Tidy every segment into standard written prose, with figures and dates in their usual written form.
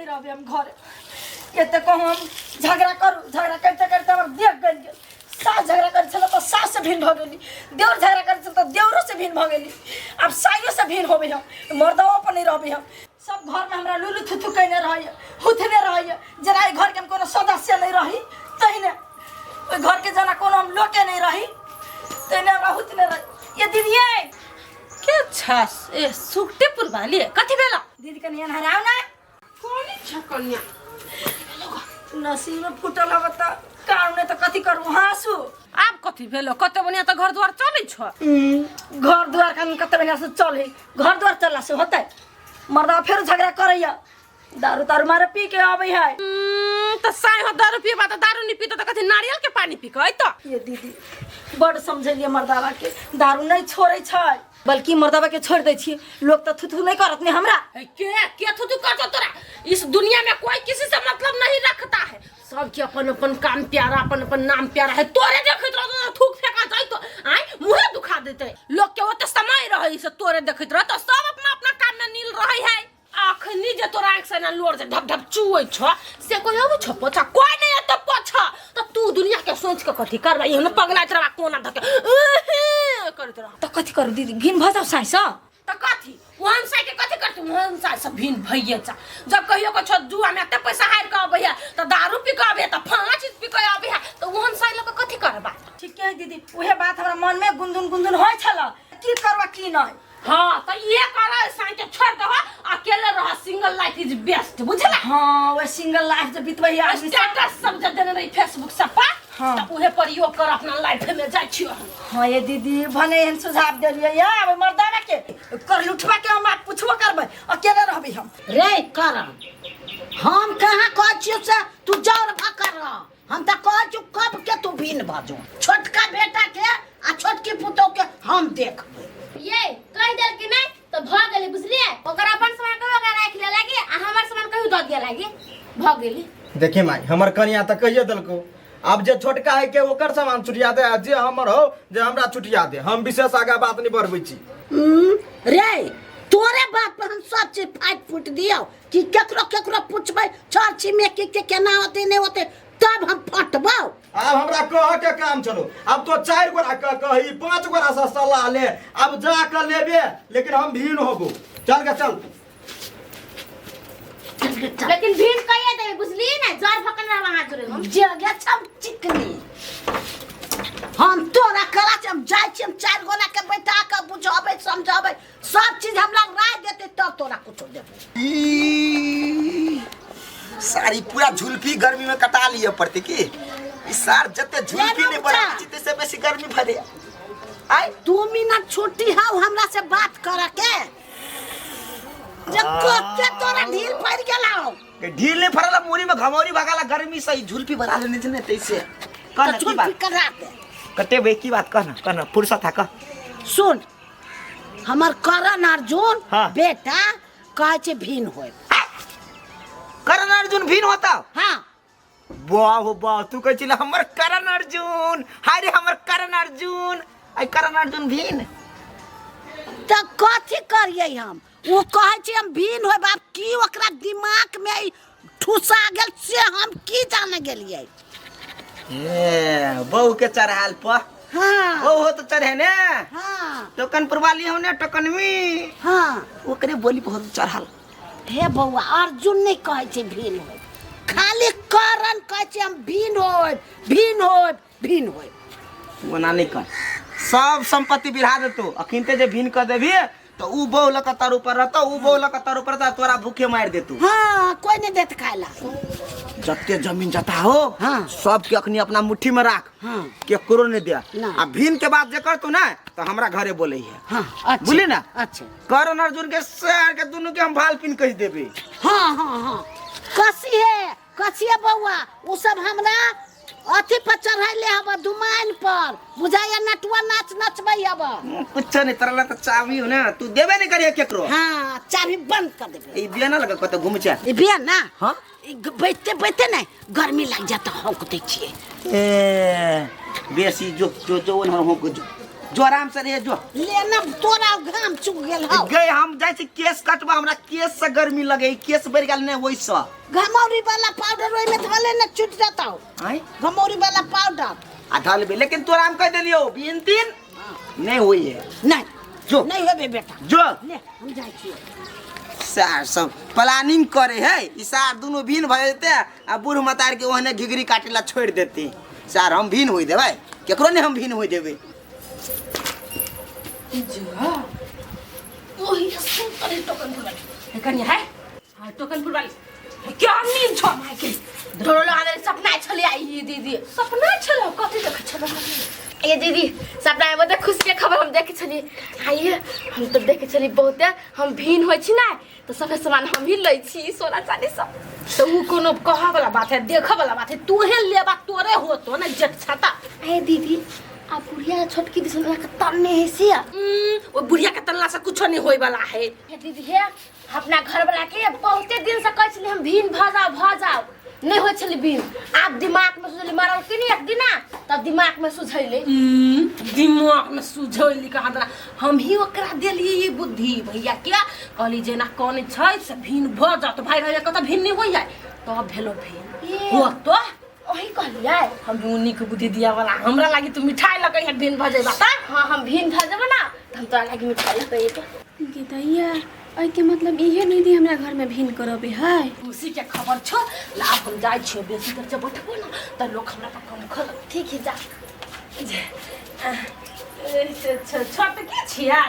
नहीं रहबे हम घर एते कहूँ हम झगड़ा करू झगड़ा करते करते हमर देह गलि गेल सास झगड़ा करै छलै तऽ सास से भिन्न भऽ गेली देवर झगड़ा करै छलै तऽ देवरो से भिन्न भऽ गेली आब साइयो से भिन्न होबै हम मर्दो पर नहीं रहबै हम सब घरमे हमरा लुलु थुथु कयने रहैए हुथने रहैए जेना एहि घरके हम कोनो सदस्य नहि रही तहिने ओहि घरके जेना कोनो हम लोके नहि रही तहिने हमरा हुथने रही ये दीदी के छस ए सुखटेपुर वाली कथी भेला दीदी कनि एना हराउ ना कोनी छ कन्या नसीब में फूटल हब तऽ कानू नहि तऽ कथी करू हाँसू आब कथी भेलो कते बढ़िया तऽ घर द्वार चलै छ घर द्वार कानून कते बढ़िया से चले घर द्वार चलला से होतै मर्दा फेर झगड़ा करैया दारू तारू मारे पी के आबै है तऽ साँझ हो दारू पीबा तऽ दारू नहीं पीता तऽ कथी नारियल के पानी पी के अयतऽ ये दीदी बड़ समझेलिए मर्दावा के दारू नहीं छोड़ै छै बल्कि मर्दावा के छोड़ दै छियै लोग तऽ थुथु नहीं करत ने हमरा ए, के के थुथु करतो तोरा इस दुनिया में कोई किसी से मतलब नहीं रखता है सबके अपन अपन काम प्यारा अपन अपन नाम प्यारा है तोरे देखैत रहतो तऽ थूक फेंका जाइतो आय मुहे दुखा देते लोग के ओते समय रहै से तोरे देखैत रहतो सब अपना अपना काम में नील रहै है अखनी जे तोरा आँखि से ना लोर जे ढप ढप चुऐ छ से कोई अबै छ पोछा कोई नहीं एतौ पोछा तऽ तू दुनिया के सोच के कथी करबा एहन पगलाइत रहबा कोना धके उहे करैत रह तऽ कथी करू दीदी घिन भऽ जाउ साँझसँ तऽ कथी ओहन साइ के कथी करतै ओहन साइ सब भिन भइए जा जब कहियो के छो जुआ में एते पैसा हारि के अबै है तऽ दारू पी के अबै है तऽ फलाना चीज पी के अबै है तऽ ओहन साइ लऽ के कथी करबा ठीके है दीदी उहे बात हमरा मन में गुनधुन गुनधुन होइ छल की करबा की नहीं हाँ तो ये कर साइ के छोड़ दह अकेले रह सिंगल लाइफ is best बुझला हाँ वह सिंगल लाइफ जे बितबै है आदमी सब। स्टेटस सब जे देने रही फेसबुक सब पर हाँ। तऽ उहे प्रयोग कर अपना लाइफ में जाइ छियो हम हाँ ये दीदी भने एहन सुझाव देलियै या आब मर्दाना के कर लुठवा के हम आब पुछबो करबै अकेले रहबै हम रे करम हम कहाँ कहै छियौ से तू जर भकर रह हम तऽ कहै छियौ कब के तू भिन भऽ जो छोटका बेटा के आ छोटकी पुतोह के हम देखबै ये कह देल कि नहीं तो भ गेली बुझलिए ओकर अपन सामान कहियो ओकरा राखि ले लागी आ हमर सामान कहियो दऽ दिया लागी भ गेली देखी माई हमर कनिया तऽ कहिए देलको आब जे छोटका है के ओकर सामान छुटिया दे आ जे हमर हो जे हमरा छुटिया दे हम विशेष आगा बात नहीं बढ़बै छी रे तोरे बात पर हम सब चीज फाटि फूट दियौ कि केकरो केकरो पूछबै चर्ची में के के केना होते नहीं होते तब हम फटबौ आब हमरा कह के काम चलो आब तो चारि गोरा कह कही पांच गोरा से सलाह ले आब जा के लेबे लेकिन हम भीन होबो चल के चल लेकिन भीड़ कहिए देबे बुझलिए ना जर भकन रहब अहाँ जोरे हम जगह छम चिकनी हम तोरा कला छै हम जाइ छी हम चारि गोरा के बैठा के बुझेबै समझेबै सब चीज हमरा राय देते तब तोरा कुछो देबो ई, सारी पूरा झुलफी गर्मी में कटा लिए पड़ते की ई सार जते झुलफी नहीं बढ़ा छी तैसे बेसी गर्मी भरे आय 2 मिनट छुट्टी हौ हमरा से बात करे के जे कते तोरा ढील पड़ गेलौ के ढील नहीं फरला मुरी में घमौरी भगाला गर्मी से ई झुलफी बढ़ा लेने छै ने तैसे कह तो ना की झुलफी बात करा दे कते बे की बात कह ना कह ना फुर्सत है कह सुन हमर करण अर्जुन हाँ। बेटा कहै छै भिन होय करण अर्जुन भिन होता हाँ वाह हो वाह तू कहै छिले हमर करण अर्जुन हाय रे हमर करण अर्जुन आई करण अर्जुन भिन तऽ कथी करियै हम ओ कहै छै हम भिन होय बाप की ओकरा दिमाग में ई ठुसा गेल से हम की जाने गेलियै ए बहू के चढ़ाल पर हाँ बहू हो तो चढ़े ने हाँ टोकन पुरवाली हो ने टोकनवी हाँ ओकरे बोली बहुत चढ़ाल हे बौआ अर्जुन नहि कहै छै भिन होय खाली करण कहै छै हम भिन होय भिन होय भिन होय ओना नहीं कर सब संपत्ति बिढ़ा देतो अखिनते जे भिन कर देबी तो ऊ बहू लऽ कऽ तर ऊपर रहतो ऊ बहू लऽ कऽ तर ऊपर रहतो तोरा भूखे मारि देतो हाँ कोई नहीं देत खाए ला जते जमीन जता हो हाँ। सबके अखनी अपना मुट्ठी में राख हाँ। केकरो नहीं दे ना। आ भिन के बाद जे करतो ना तो हमरा घरे बोले है हाँ अच्छा बुझली ना? अच्छा करण अर्जुन के सर के दुनू के हम भाल पिन कहि देबे हाँ हाँ हाँ कसी है कसी है बौआ उ सब हमरा अथी पर चढ़ैले हब दुमाइन पर बुझाइया नटुआ नाच नचबै हब कुछ नहीं तोरा ला तो चाबी हो ना तू देबे नहीं करिए केकरो हाँ चाबी बंद कर देबै ई बिया ना लगा कतौ घूम छै ई बिया ना हाँ? ई बैठते बैठते ने गर्मी लागि जाता हौक दै छियै ए बेसी जो जो जो ओन होक जो जो आराम से रहिए जो। ले ना तोरा घाम चुक गेल हौ। गए हम जाइ छी केस कटबा, हमरा केस से गर्मी लगे, केस बढ़ि गेल ने ओहिसँ। घमौरी वाला पाउडर ओहिमे धले ने छूट जतौ। आँय? घमौरी वाला पाउडर आ धलबे, लेकिन तोरा हम कहि देलियौ बीन तीन नहीं होई है। नहीं जो। नहीं होबे बेटा। जो। ले हम जाइ छी। सार सब प्लानिंग करे है, ई सार दुनू भिन्न भऽ जेतै आ बूढ़ मतार के ओहने घिघरी काटे ला छोड़ि देते। सार हम भिन्न होई देबै, केकरो नहीं हम भिन्न होई देबै। ओही सुन टोकनपुर वाली हे कनिया है, हाँ टोकनपुर वाली हे, क्या नींद छो माय के ढोलो आने सपना छले आई दीदी। सपना छलो? कथी देखै छलो? ये दीदी सपना में बहुत खुशी के खबर हम देखे छली। आइए हम तो देखे छली बहुते, हम भिन्न होइ छी ना तो सब सामान हम ही लै छी, सोना चांदी सब। तो उ कोनो कहऽ वाला बात है, देखऽ वाला बात है, तोहे लेबा तोरे होतो ना जेठ छाता। आए दीदी आ बुढ़िया छोटकी दिसन के तन्ने है से। ओ बुढ़िया के तन्ना से कुछो नहीं होय वाला है। हे दीदी हे अपना घर वाला के बहुते दिन से कहै छली हम भिन्न भ जाओ भ जाओ, नहीं होइ छली भिन्न। आब दिमाग में सुझली मारल कि नहीं एक दिना तब दिमाग में सुझैले। दिमाग में सुझैली कहाँ दरा हम ही ओकरा देलिए ई बुद्धि भैया क्या कहली जेना कौन छै से भिन्न भ जाओ तो भाई भैया कत भिन्न नहीं होई जाए तब भेलो भिन्न हो तो वही कहलियै हम उन्हीं के बुद्धि दिया वाला हमरा लागी तू मिठाई लगे है भिन्न भ जेबा त। हां हम भिन्न भ जेबो ना त हम तोरा लागी मिठाई लगे तो। गीतैया एहि के मतलब इहे दीदी हमरा घर में भिन्न करबे है। खुशी के खबर छो लाभ हम जाइ छियो बेसी देर जब बैठबो ना त लोग हमरा पर कम खल। ठीक है जा। छोट के छियै?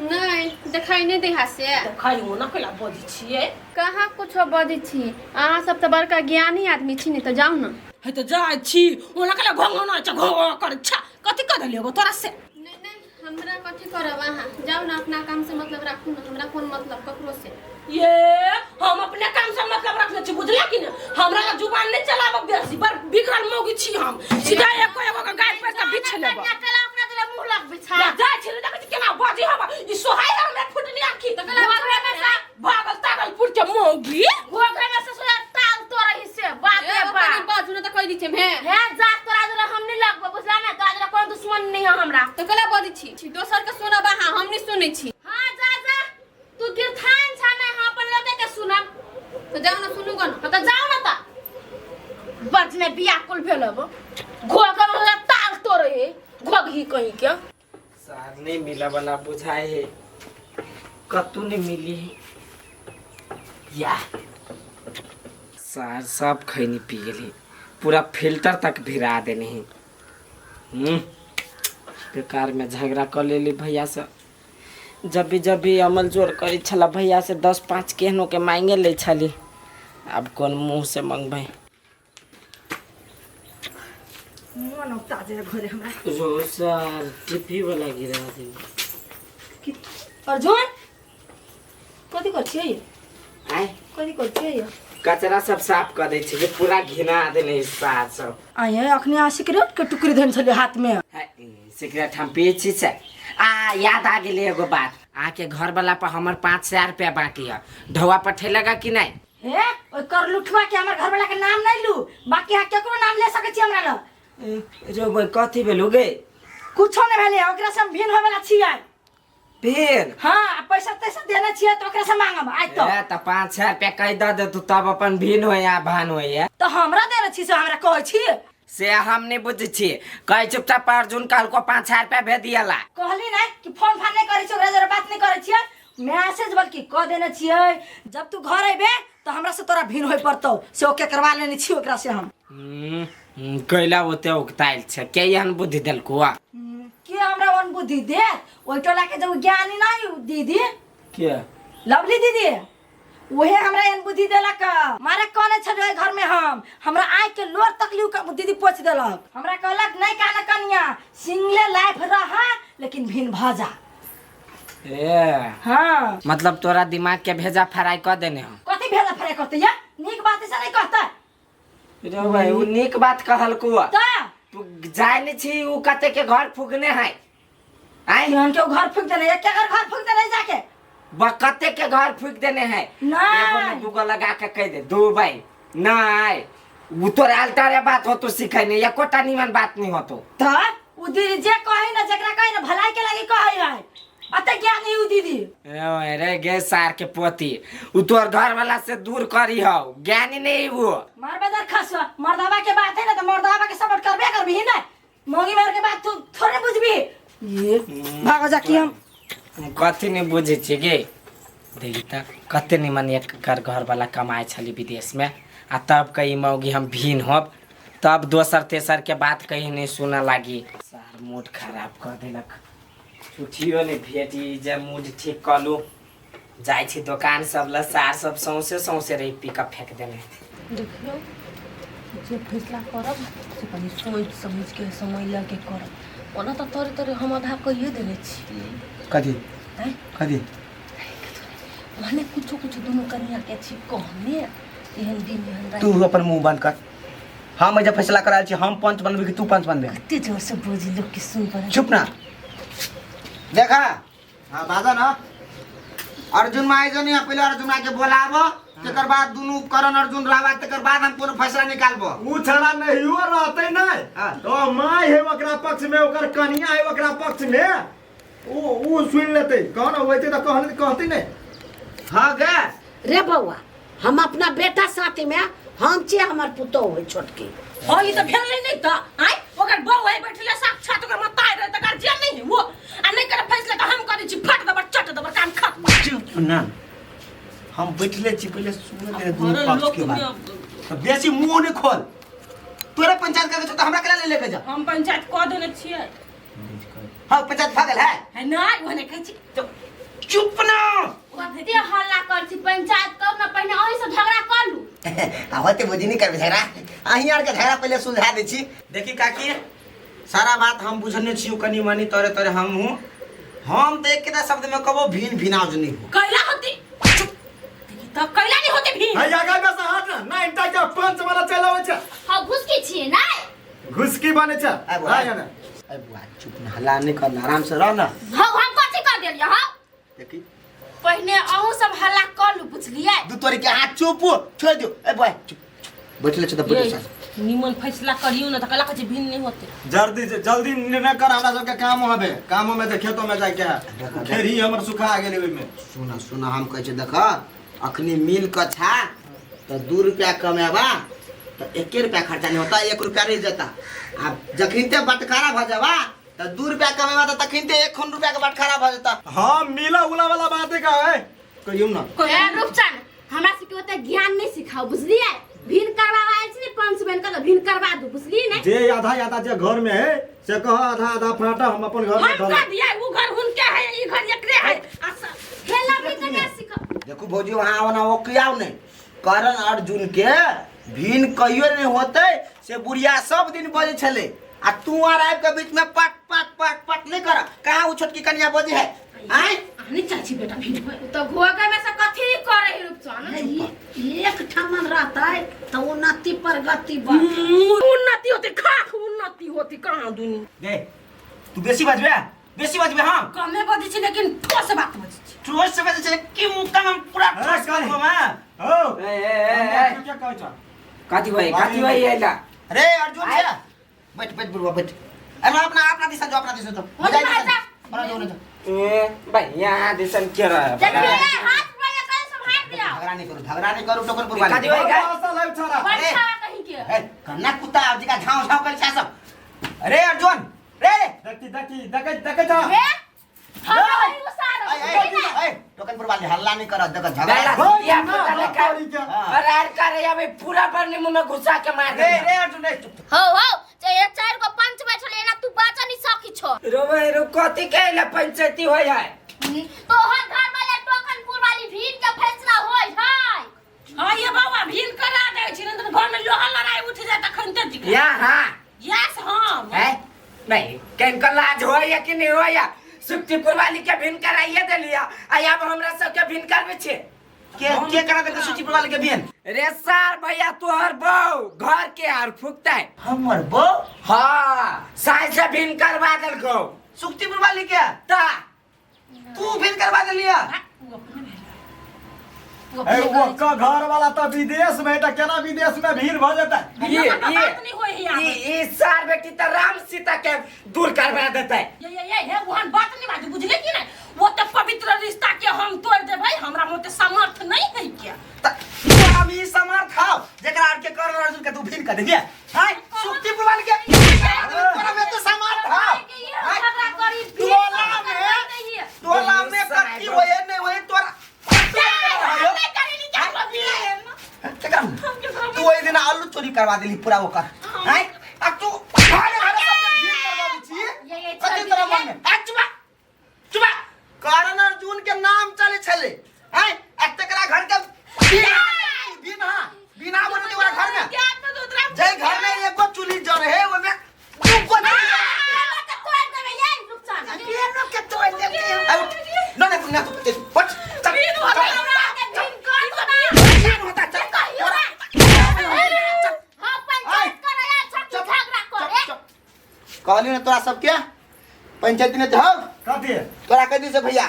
नहीं देखाई नहीं देहा से। देखाई हो ना कैला बजै छियै? कहाँ कुछो बजै छी, अहाँ सब तऽ बड़का ज्ञानी आदमी छी ने, तऽ जाउ ना। हे तऽ जाइ छी ओना कैला घोंघना छै घों कर छा कथी कह देलियै गो तोरा से? नहीं नहीं हमरा कथी करब, अहाँ जाउ ना अपना काम से मतलब राखू ना, हमरा कोन मतलब ककरो से। ये हम अपने काम से मतलब रखने छी बुझला कि ने, हमरा ला जुबान नहीं चलाब बेसी, बड़ बिगड़ल मौगी छी हम, सीधा एको एगो के गाय पर के बिछ लेब। कला अपना दिला मुंह लग बिछा या जाय छी देखै छी केना बाजी हम ई सोहाय हमरा फुटनी आखी त कला घरे में से भागल तागलपुर के मौगी घरे में से सोया ताल तोरही से बाप रे बाप। बाजू ना त कहि दै छी हे। हे जा तोरा जरा हम नहीं लगबो बुझला ना, तोरा जरा कोनो दुश्मन नहीं है हमरा। त कला बजै छी दोसर के सुनब अहाँ, हम नहीं सुनै छी। हां जा जा तू गिरथान छा ना, हम अपन लोके के सुनब। तो जाओ ना सुनू गन। त जाओ ना त बजने बिया कुल भेलब घोघ में ताल तोरे घोघी कहीं के सार नहीं मिला वाला बुझाए है, कतू नहीं मिली है या सार सब खैनी पी गेली, पूरा फिल्टर तक भिरा देने है। बेकार में झगड़ा कर लेली भैया से। जब भी अमल जोर करी छला भैया से 10-5 केहनो के मांगे ले छली, अब कौन मुंह से मंगबै। मन ताजे घरे हमरा जो सर टीपी वाला गिरा दे। अर्जुन कथी कर छियै? आय कथी कर छियै? कचरा सब साफ कर दै छी जे पूरा घिना देने सार सब। आय अखनी आ सिगरेट के टुकड़ी धन छलै हाथ में। सिगरेट हम पिए छी से। आ याद आ गेलै एगो बात, अहाँके घर वाला पर हमर 5,000 रुपया बाकी है, ढौआ पठेलगा कि नहीं? हे ओइ कर लुठवा के हमर घर वाला के नाम नहीं लू, बाकी अहाँ केकरो नाम ले सकै छी हमरा लग। रे भाई कथी भेलौ गे? कुछो नहीं भेलै, ओकरा से हम भिन्न होय वाला छियै। भिन्न? हाँ पैसा तैसा देने छियै त ओकरा से मांगब आइ तो। ए त 5,000 रुपया कहि the they तू तब अपन भिन्न होय या भान होय। त हमरा देने छी से हमरा कहै छी? से हम नहीं बुझै छी, कहै चुपचाप अर्जुन कहलको 5,000 रुपया भेज दियला। कहली नहीं कि फोन फान नहीं करै छी, ओकरा जरा बात नहीं करै छियै, मैसेज बल्कि क देने छियै जब तू घर अइबे त हमरा से तोरा भिन्न होय पड़तौ, से ओके करवा लेने छी ओकरा से हम। कैला ओते उकतायल छै, के एहन बुद्धि देलको? के हमरा ओहन बुद्धि देत? ओहि टोला के जब ज्ञानी नहीं दीदी के लवली दीदी वहे हमरा एहन बुद्धि देलक। मारे कहने छलियै घर में हम, हमरा आँखि के लोर तकली दीदी पोछि देलक। हमरा कहलक नहीं कान कनिया सिंगले लाइफ रहा लेकिन भिन्न भ जा। ए हाँ मतलब तोरा दिमाग के भेजा फ्राई कर देने हो। कथी भेजा फ्राई करते या? नीक बात से नहीं कहता रे भाई, उ नीक बात कहलको त तू जाय नहीं छी उ कते के घर फूकने है। आइ हम के घर फूक देने, एक के घर फूक देने जाके कते के घर फूक देने है। नहीं एगो में दूगो लगा के कह दे दू भाई नहीं उ तोरा अल्टारे बात हो तो सिखै नहीं, एकोटा निमन बात नहीं हो तो त उ दीदी जे कहे ना जेकरा कहे ना भलाई के लागी कहे है अते ज्ञानी उ दीदी। ए रे गे सार के पोती, उ तोर घर वाला से दूर करी हौ, ज्ञानी नहीं वो। मार बाजार खसवा मर्दावा के बात है ना तो मर्दावा के सपोर्ट करबे करबी ना, मौगी मार के बात तू थोड़े बुझबी। ये भागो जा की हम कथी नहीं बुझे छी गे। देखी त कते निमन एक कर घर वाला कमाए छली विदेश में, आ तब कही मौगी हम भीन होब, तब दोसर तेसर के बात कहीं नहीं सुना लागी। सार मूड खराब कर देलक, छुट्टियो नहीं भेटी जे मूड ठीक कलू। जाइ छी दोकान सब ल सार सब सौंसे सौंसे रही पिकअप फेंक देने। देखियो जे फैसला करब से कनि सोचि समझ के समय लऽ के करब। ओना तऽ तोरे तोरे हम आधा कहिए देने छी। कथी आँय? कथी? माने कुछो कुछो दुनू कनिया के छी कहने एहन दिन एहन राति। तू अपन मुंह बंद कर। हम एहिजा फैसला करायल छी, हम पंच बनबे कि तू पंच बनबे? कते जोर से बोजी लोग के सुन पड़े। चुप ना। देखा हाँ बाजा ना अर्जुन माई जो नहीं पहले अर्जुन के बोलाबो, तेकर बाद दुनू करण अर्जुन रहबा, तेकर बाद हम कोनो फैसला निकालबो। उ छड़ा नहियो रहते नहीं हाँ। तो माय है ओकरा पक्ष में, ओकर कनिया है ओकरा पक्ष में, उ उ सुन लेते कौन होते तो कहने कहती नहीं। हाँ गे रे बउआ, हम अपना बेटा साथी में हम छे, हमर पुतोह है छोटकी। हाँ ई तऽ भेलै नहि तऽ आँय ओकर बहू है बैठले साक्षात ओकर मताइ रहै तऽ गार्जियन नहीं है वो, आ नहीं करे फैसला तऽ हम करै छी फट दबर चट दबर काम खत्म। चुप ना, हम बैठले छी पहले सुन ले दुनू घरल पक्ष लोक के बात। में तो बेसी मुंह नहीं खोल। तोरे पंचायत करके छौ तो हमरा केना ले लेके जा? हम पंचायत कऽ देने छियै। हाँ पंचायत भऽ गेल है। है नहि ओहने कहै छी। तो चुप ना। कते हल्ला कर छी पंचायत करू ना, पहिने अहीं से झगड़ा कर लू। आ होते बुझी नहीं करबे झगड़ा, अहीं आर के झगड़ा पहले सुलझा दै छी। देखी काकी सारा बात हम बुझने छियो कनी मनी तोरे तोरे हम हूँ, हम तो एक शब्द में कबो भीन भिनाज नहीं हो। कैला होती चुप देखी तऽ कैला नहीं होती भीन। है आगा में से हट ना, ना इंटा के पंच वाला चल आवे छै। हां घुसकी छी ना घुसकी बने छै। आ बुआ, हां ना ए बुआ चुप ना, हल्ला नहीं करना, आराम से रह ना। हां हम कथी कर देलियै? हां देखी पहिने अहूँ सब हल्ला कर लू बुझलियै। दू तोरी के हाथ चुप छोड़ दियो। ए बुआ चुप बैठले छ त बैठल छ। निमन फैसला करियो ना तऽ कैला कहै छी भीन नहीं होते। जल्दी जल्दी निर्णय कर, हमरा सबके काम हबे, काम में त खेतो में जाय के है, खेरी हमर सुखा गेलै ओइ में। सुना सुना हम कहै छी देख अखनी मिल क छा त 2 रुपया कमेबा त 1 रुपया खर्चा नहीं होता, 1 रुपया रह जाता। आ जखन ते बटखारा भ जाबा त 2 रुपया कमेबा त तखन ते 1 रुपया के बटखारा भ जाता। हां मिला उला वाला बात का है कहियो ना। ए रूपचन हमरा सबके ओते ज्ञान नहीं सिखाओ बुझलियै। भीन करवावा आयल छी ने पंच बन के तऽ भीन करवा दू बुझलियै ने। जे आधा आधा जे घर में है से कह आधा आधा फराटा हम अपन घर में हम धर कह दिया उ घर हुनके है ई घर एकरे है। आ खेला भी तऽ नहीं सिखाओ। देखू भौजी वहां ओना ओकियाओ नहीं, करण अर्जुन के भीन कहियो नहीं होते से बुढ़िया सब दिन बजे छले, आ तू आर आबि के बीच में पट पट पट पट नहीं कर। कहाँ उ छोटकी कनिया बजे है? आय नहीं चाहे छी बेटा भीन होय। उ तऽ घोगे में से कथी करे है रूपचन? एक ठमन रहता तो उन्नति प्रगति बढ़ उन्नति होती खाक उन्नति होती कहाँ दुनी। दे तू बेसी बजबे, बेसी बजबे। हां कमे बजै छी लेकिन ठोस बात बजै छी। ठोस बजै छै कि मुक्का में पूरा ठोस करबो मैं। हो ए ए ए ए क्या कहै छ? कथी होई कथी होई एला? रे अर्जुन छे बैठ बैठ बुढ़वा बैठ। अरे अपना अपना दिशा जो, अपना दिशा जो। हो जा जा अपना जो जो ए भैया दिसन के रह देखिए हाथ रुपया कल संभाल दिया। झगड़ा नहीं करू, झगड़ा नहीं करू टोकन पुरवा। कथी होई गा? असल है छड़ा। बैठा कहीं के। ए कन्ना कुत्ता जी का झाव झाव कर छा सब। अरे अर्जुन रे देखी देखी देखे देखे छ। हे हम वही उसार ए ए टोकन पुरवा ले, हल्ला नहीं कर, देखो झगड़ा। या पता नहीं कर अरे यार कर या पूरा पर मुंह में घुसा के मार रे रे अर्जुन रे चुप। हो हो ये चार को पंच बैठल एना तू बाचा नहीं सकी छो। रोवे रो कथी के ला पंचायती होय है? तो हर घर वाले टोकनपुर वाली भीन के फैसला होय है। हां ये बाबा भीन करा दे छी नंदन घर में लोहा लड़ाई उठ जाय तखन ते दिख। या हां यस हां है नहीं केन का लाज होय या कि नहीं होय? सुक्तिपुर वाली के भीन कराइए देलिया, आ अब हमरा सब के भीन करबे छे। के करा दे सुक्तिपुर वाली के भीन? रे सार भैया तोहर बहू घर के आर फुकता है। हमर बहू? हां साय से भीन करवा देलको सुक्तिपुर वाली के। ता तू भीन करवा देलिया? ए ओकर घर वाला त विदेश में है त केना विदेश में भीड़ भ जेतै? ये बात ये नहीं होई है ई ई सार बेटी त राम सीता के दूर करवा देतै। ये ये हे वहां बात नहीं बाजू, बुझले कि नहीं? वो तो पवित्र रिश्ता के हम तोड़ देबै, हमरा मोते सामर्थ नहीं है क्या? तोरा में ई समर्थ हौ जेकरा आर के करण अर्जुन के तू भीन कर देबिए? हाय सुक्ति पुरवान के तोरा में तो समर्थ हौ। झगड़ा करी टोला में, टोला में कथी होए नहीं होए तोरा तू ओहि दिन आलू चोरी करवा देली पूरा ओकर। हैं आ तू घरे घरे सबके भीड़ करवाबै छी। कथी तोरा मन में? आ चुपा चुपा। करण अर्जुन के नाम चले छले। हैं आ तकरा घर के बिना बिना बिना बोले ओकरा घर में जै घर में एगो चूल्ही जरे है ओमे दूगो चूल्ही जरे। केनो के तोड़ देलकै? आ उठ। न न न उठ चल चल होता चल। कहली ने तोरा सबके पंचायती ने हौ। कथी? तोरा कह दी से भैया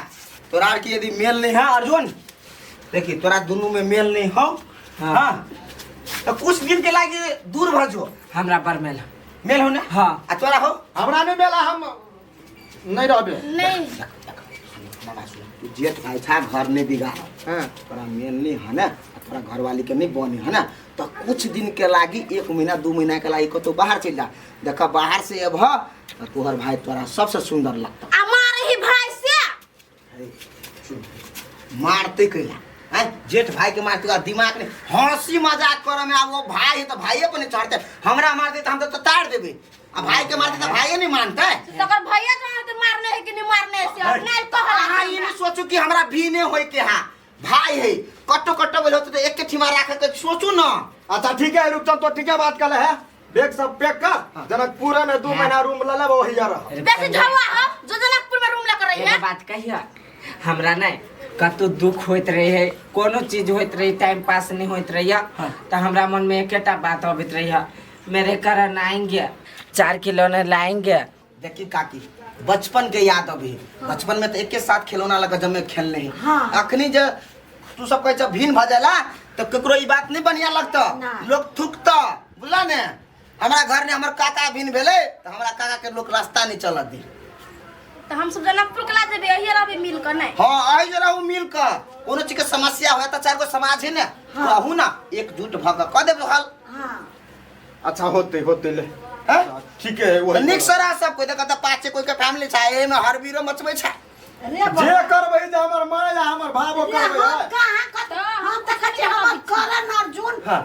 तोरा आर के यदि मेल नहीं है अर्जुन, देखी तोरा दुनू में मेल नहीं हो। हाँ तो कुछ दिन के लागी दूर भ जो। हमरा पर मेल मेल हो ना? हाँ। आ तोरा हो? हमरा नहीं मेला, हम नहीं रहबे। नहीं तू जेठ भाई छा घर नहीं बिगाड़। हाँ। तोरा मेल नहीं है ना, तोरा घरवाली के नहीं बनी है ना, तो कुछ दिन के लागी 1 महीना 2 महीना के लागी कतौ बाहर चल जा। देख बाहर से अबह तो तोहर भाई तोरा सबसे सुंदर लगता। हमारे ही भाई से अरे सुन, मारते कैला हैं? जेठ भाई के मारते का दिमाग नहीं, हंसी मजाक करे में आब वो भाई है तो भाइये पर नहीं चढ़ते। हमरा मारते तो हम तो तार देबे, आ भाई के मारते तो भाइये नहीं मानते। तकर भैया जानते मारने है कि नहीं मारने है से अपना कहला। अहाँ ई नहीं सोचू कि हमरा भी नहीं होय के हा भाई है कट्टो कट्टो बोलो तो एक के ठिमा राखे के सोचू ना। अच्छा ठीक है रुकचन, तो ठीक है बात कर है। बैग सब पैक कर, जनकपुर में 2 महीना रूम ले लेब वही रह। बेसी झवा हो जो जनकपुर में रूम लग रही है। एगो बात कहिया हमरा नहीं कतौ दुख होइत रहे, कोनो चीज होइत रही, टाइम पास नहीं होइत रही, तो हमरा मन में एकेटा बात अबैत रही, मेरे करण आएंगे 4 खिलौने लाएंगे। देखी काकी बचपन के याद अभी। बचपन में तो एक के साथ खिलौना लगा जब में खेलने है। अखनी जे तू सब कहै छ भिन भ जाला तो केकरो ई बात नहीं बढ़िया लगता, लोग थूकता बुझला ने। हमरा घर ने हमर काका भिन भेलै तो हमरा काका के लोग रास्ता नहीं चलत दी। तो हम सब जनकपुर के ला जेबे यही रहबे मिल के नहीं। हां आई जरा उ मिल के कोनो चीज के समस्या होय त चार गो समाज है ने रहू ना एकजुट भ के क देब हल। हां अच्छा होते होते ले। हैं ठीक है वही निक सरा सब कोई देखत पाँच कोई के फैमिली छै एमे में हर बीरो मचबै छै। अरे जे करबै जे हमर माय या हमर भाबो करबै। हम कहां कत हम त कहै छी हमर करण अर्जुन हां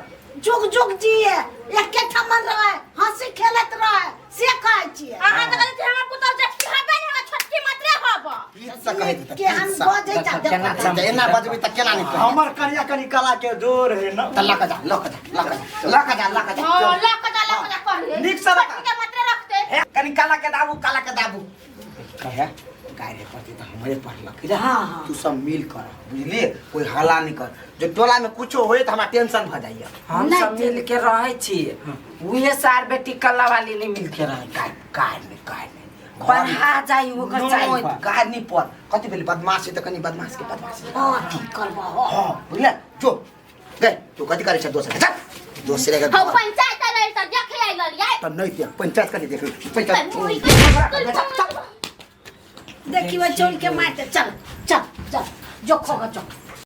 जुग जुग जिए एके ठमन रहे हंसी खेलत रहे से कहै छी। अहाँ त कहै छी हमर पुतौ जे हबे ने हमरा छोटकी मात्रे हब। प्लीज से कहै त के हम बजै जा देखो एना बजबै त केना नहीं कहै। हमर कनिया कनी कला के जोर है ना। त लक जा लक जा लक जा लक जा लक जा। हां लक जा लक जा कहले निक से रख। छोटकी मात्रे रखते हे कनी कला के दाबू कला के दाबू कहे गाय पड़ते तो हमारे पढ़लक। हाँ। तू सब मिल कर बुझलिए कोई हल्ला नहीं कर, जो टोला में कुछो होए तो हमरा टेंशन भ जाइए। हम सब मिल के रहे छी, उहे सार बेटी कला वाली नहीं मिल के रहे। गाय गाय नहीं गाय नहीं पढ़ा जाई ओकर चाही गाय नहीं पढ़ कथी भेल बदमाशी त कनी बदमाश के बदमाशी। हां ठीक करबो। हां बुझले जो गए तू कथी करे छ दोसर के जा दोसरे के हम पंचायत आइल त देखे आइल रे त नहीं देख पंचायत कनी देख पंचायत देखियो चोल के मारते। चल चल चल जो खोगा चल।